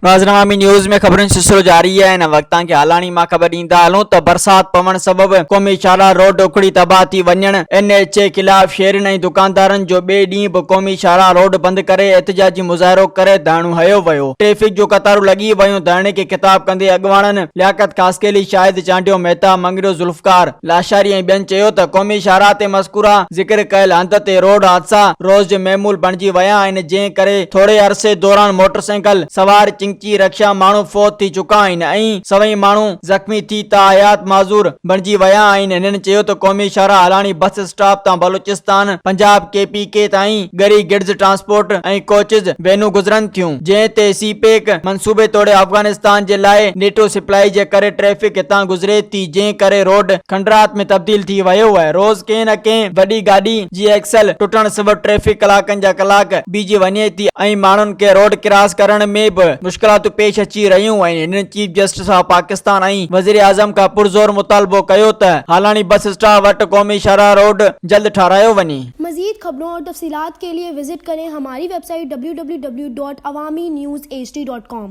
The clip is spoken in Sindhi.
ناظرين عوامي نيوز ۾ خبرن جو سلسلو جاري آهي هن وقت توهان کي هالاڻي مان خبر ڏيندا هلون ته برسات پوڻ سبب قومي شاهراهه روڊ اکڙي تباهه ٿي وڃڻ اين ايڇ اي خلاف شهرين ۽ دڪاندارن جو ٻئي ڏينهن به قومي شاهراهه روڊ بند ڪري احتجاجي مظاهرو ڪري ڌرڻو هنيو ويو ٽريفڪ جون قطارون لڳي ويون ڌرڻي کي خطاب ڪندي اڳواڻن لياقت خاصخيلي شاهد چانڊيو مهتا مڱريو ذوالفقار لاشاري ۽ ٻين چيو ته قومي شاهراهه تي مذڪوره ذڪر ڪيل هنڌ تي روڊ حادثا روز جو معمول بڻجي ويا آهن جنهن ڪري ٿوري عرصي دوران موٽرسائيڪل سوار چنگچي رڪشا ماڻهو فوت ٿي چڪا آهن ۽ سوين ماڻهو زخمي ٿي تاحيات معذور بڻجي ويا آهن هنن چيو ته قومي شاهراهه هالاڻي بس اسٽاپ تان Balochistan Punjab K P K تائين ڳري گڊز ٽرانسپورٽ ۽ ڪوچز وينون گذرن ٿيون جنهن تي سي پيڪ منصوبي توڙي افغانستان جي لاء نيٽو سپلائي جي ڪري ٽريفڪ هتان گذري ٿي جنهن ڪري روڊ کنڊرات ۾ تبديل ٿي ويو آهي روز ڪنهن نه ڪنهن وڏي گاڏي جي ايڪسل ٽٽڻ سبب ٽريفڪ ڪلاڪن جا ڪلاڪ بيهجي وڃي ٿي ۽ ماڻهن کي روڊ ڪراس ڪرڻ ۾ به مشڪلاتون پيش اچي رهيون آهن هنن چيف جسٽس آف پاڪستان ۽ وزيراعظم کان پرزور مطالبو ڪيو ته هالاڻي بس اسٽاپ وٽ قومي شاهراهه روڊ جلد ٺارايو وڃي. مزيد خبرون اور تفصيلات کے لئے وزٽ ڪرين ھماري web site www.awamiNewsHD.com.